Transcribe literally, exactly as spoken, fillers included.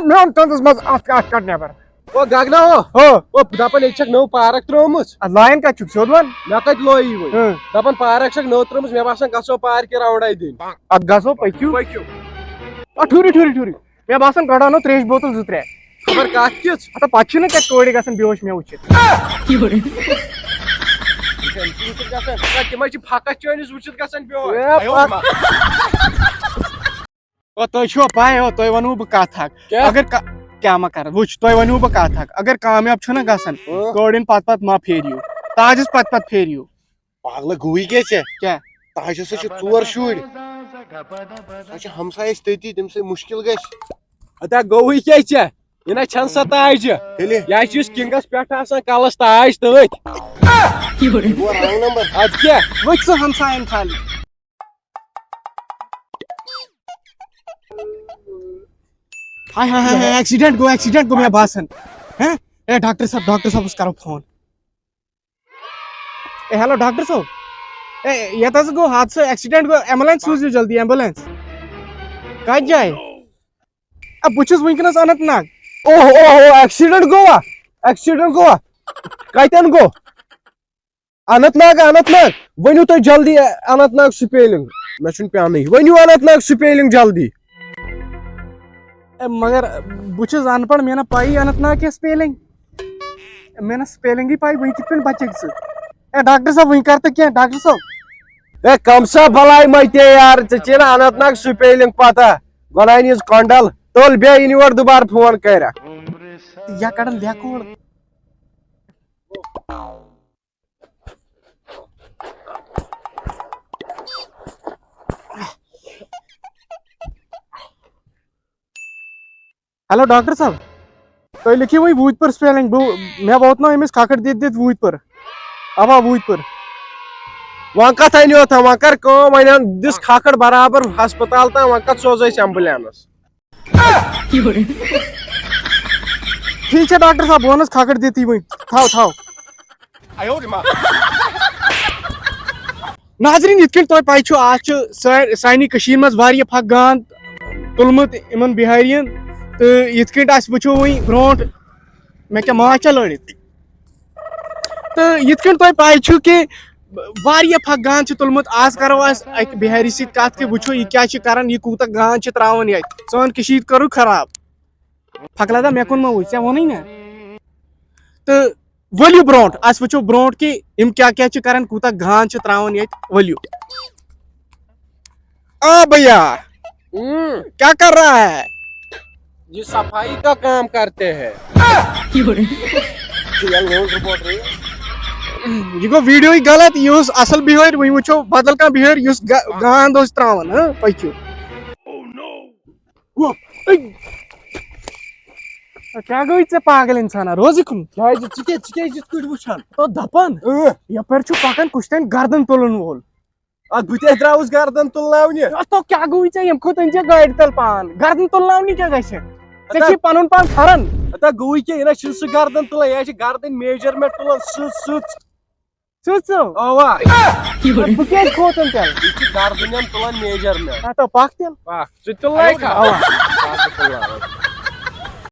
مےٚ اوٚن تُہنٛدِس منٛز اَتھ اَتھ کَڑ نٮ۪بر۔ او گگنا ہو۔ ہو۔ او دپان ییٚتہِ چھکھ نٔو پارک ترٲومٕژ۔ اَتھ لایَن کَتہِ چھُکھ سیوٚد وَن؟ مےٚ کَتہِ لویی وۄنۍ؟ ہاں۔ دپان پارک چھکھ نٔو ترٲومٕژ، مےٚ باسان گژھو پارکہِ راوڈا دِنۍ۔ اَدٕ گژھو پٔکِو۔ پٔکِو۔ آ، ٹھُرِو، ٹھُرِو، ٹھُرِو۔ مےٚ باسان گۄڈٕ اَنو ترٛیشہِ بوتل زٕ ترٛےٚ۔ خبر کَتھ کِژھ؟ ہَتہ پَتہٕ چھِنہٕ کَتہِ کورِ گژھان بے ہوش مےٚ وٕچھِتھ۔ تِمَے چھِ پھَکَس چٲنِس وٕچھِتھ گژھان بے ہوش۔ اے، پَک۔ او، تۄہہِ چھُوا پَے، او، تۄہہِ وَنو بہٕ کَتھ اَکھ۔ کیٛاہ؟ اگر کا-، کیٛاہ ما کَرٕ؟ وٕچھ، تۄہہِ وَنو بہٕ کَتھ اَکھ۔ اگر کامیاب چھُو نہ گژھان، اۭں۔ کورٮ۪ن پَتہٕ پَتہٕ ما پھیرِو؟ تاجَس پَتہٕ پَتہٕ پھیرِو۔ پاگلہ گوٚوٕے کیٛاہ ژےٚ؟ کیٛاہ؟ تاجَس ہَسا چھِ ژور شُرۍ۔ سۄ چھِ ہمسایہِ اَسہِ تٔتی، تٔمِس سۭتۍ مُشکِل گژھِ۔ اَدا گوٚوٕے کیٛاہ ژےٚ؟ یہِ نہ چھَنہٕ سۄ تاج۔ تیٚلہِ؟ یہِ حظ چھِ یُس کِنٛگَس پٮ۪ٹھ آسان کَلَس تاج تٔتھۍ۔ یہِ گوٚو wrong number۔ اَدٕ کیٛاہ؟ وٕچھ ژٕ ہمسایَن خالی۔ ہاے ہاے ہاے ہاے، ایکسیڈنٹ گوٚو، ایکسیڈنٹ گوٚو مےٚ باسان۔ ہہ؟ اے ڈاکٹر صٲب، ڈاکٹر صٲبَس کَرو فون۔ اے ہیلو ڈاکٹر صٲب۔ اے یَتھ حظ گوٚو حادثہٕ، ایکسیڈنٹ گوٚو، ایمبولینس سوٗزِو جلدی، ایمبولینس۔ کَتھ جایہِ؟ اے بہٕ چھُس وٕنکیٚنَس اننت ناگ۔ اوہ اوہ اوہ، ایکسیڈنٹ گوٚوا؟ ایکسیڈنٹ گوٚوا؟ کَتٮ۪ن گوٚو؟ اننت ناگ، اننت ناگ۔ ؤنِو تُہۍ جلدی اننت ناگ سپیلنگ۔ مےٚ چھُنہٕ پیانٕے۔ ؤنِو اننت ناگ سپیلنگ جلدی۔ اے، مگر بہٕ چھُس ان پڑھ، مےٚ نہ پَیی اننت ناگ کیٛاہ سپیلنگ۔ مےٚ نہ سپیلنگٕے پَے، وٕنہِ کِتھ پٲٹھۍ بچکھ ژٕ؟ اے، ڈاکٹر صٲب، وٕنہِ کر تہٕ کینٛہہ، ڈاکٹر صٲب۔ اے، کم سا بلاے متے یار، ژےٚ چھے نہ اننت ناگ سپیلنگ پتہ۔ گۄناہ نیٖز کۄنڈل۔ تُل بیٚیہِ یِنہٕ یور دُبارٕ فون کرکھ۔ یا کڑن لیکھٕ وول۔ ہیلو ڈاکٹر صٲب، تُہۍ لیکھِو وۄنۍ وٗدۍ پور سپیلنگ۔ بہٕ، مےٚ ووت نہٕ أمِس کھکھٕر دِتھ دِتھ وٗدۍ پور۔ اوا، وٗدۍ پور۔ وۄنۍ کتھ انیو تھا، وۄنۍ کر کٲم، وۄنۍ ان دِس کھکھٕر برابر ہسپتال تام، وۄنۍ کتھ سوزو أسۍ ایمبولینس؟ ٹھیٖک چھا ڈاکٹر صٲب، بہٕ وَنَس کھکھٕر دِتٕے وۄنۍ۔ تھاو، تھاو۔ ناظریٖن، یِتھ کٔنۍ تۄہہِ پَے چھُ، آز چھُ سا-، سانہِ کٔشیٖرِ منٛز واریاہ پھَکھ گانٛد تُلمُت یِمَن بِہٲرِیَن۔ تہٕ یِتھ کٔنۍ أسۍ وٕچھو وۄنۍ برونٛٹھ، مےٚ کیٛاہ ماز چھا لٲرِتھ؟ تہٕ یِتھ کٔنۍ تۄہہِ پَے چھُ کہِ واریاہ پھَکھ گانٛد چھِ تُلمُت۔ آز کَرو أسۍ اَکہِ بِہٲرِ سۭتۍ کَتھ کہِ وٕچھو یہِ کیٛاہ چھِ کَران، یہِ کوٗتاہ گانٛد چھِ ترٛاوان ییٚتہِ۔ سٲنۍ کٔشیٖر کٔرٕو خراب۔ پھَکھ لَگا مےٚ کُن مہ وٕچھ، ژےٚ ووٚنُے نہ۔ تہٕ ؤلِو برونٛٹھ، أسۍ وٕچھو برونٛٹھ کہِ یِم کیٛاہ کیٛاہ چھِ کَران، کوٗتاہ گانٛد چھِ ترٛاوان ییٚتہِ، ؤلِو۔ آ بھیا، ہوں۔ کیا کر رہا ہے؟ یہ صفائی کا کام کرتے ہیں۔ یہ گو ویڈیو ہی غلط، یہ اس اصل بہار، وہی وچھو بدل کا بہار، اس گا-، گاند اس تراون، ہاں، پکیو۔ کیا گوٚوُے ژےٚ پاگل انسانا، روزِ کُن؟ کیازِ؟ ژٕ کیٛاہ، ژٕ کیٛازِ یِتھ کٲٹھۍ وٕچھان؟ تو دپان، اۭں۔ یپٲرۍ چھُ پکان کُستام گردن تُلن وول۔ اتھ بہٕ تہِ ہے درٛاوُس گردن تُلناونہِ۔ اَتھ تو کیٛاہ گوٚوُے ژےٚ؟ ییٚمہِ کھۄتہٕ أنۍ زِ گاڑِ تل پان۔ گردن تُلناونہِ کیٛاہ گژھِ؟ ژےٚ اَدا چھُے پنُن پان کھران۔ اَدا گوٚوُے کیٛاہ؟ یہِ نہ چھُنہٕ سُہ گردن تُلان، یہِ حظ چھِ گردن میجرمنٹ تُلان۔ سٕژ، سٕژ۔ سٕژ ژٕ؟ اوا۔ بہٕ کیٛازِ کھوژُن تیٚلہِ؟ یہِ چھِ گردنٮ۪ن تُلان میجرمنٹ۔ اَتھ تو پکھ تیٚلہِ۔ پکھ۔ ژٕ تہِ تُلناوکھا؟ اوا۔ پکھ، بہٕ تُلناوَے۔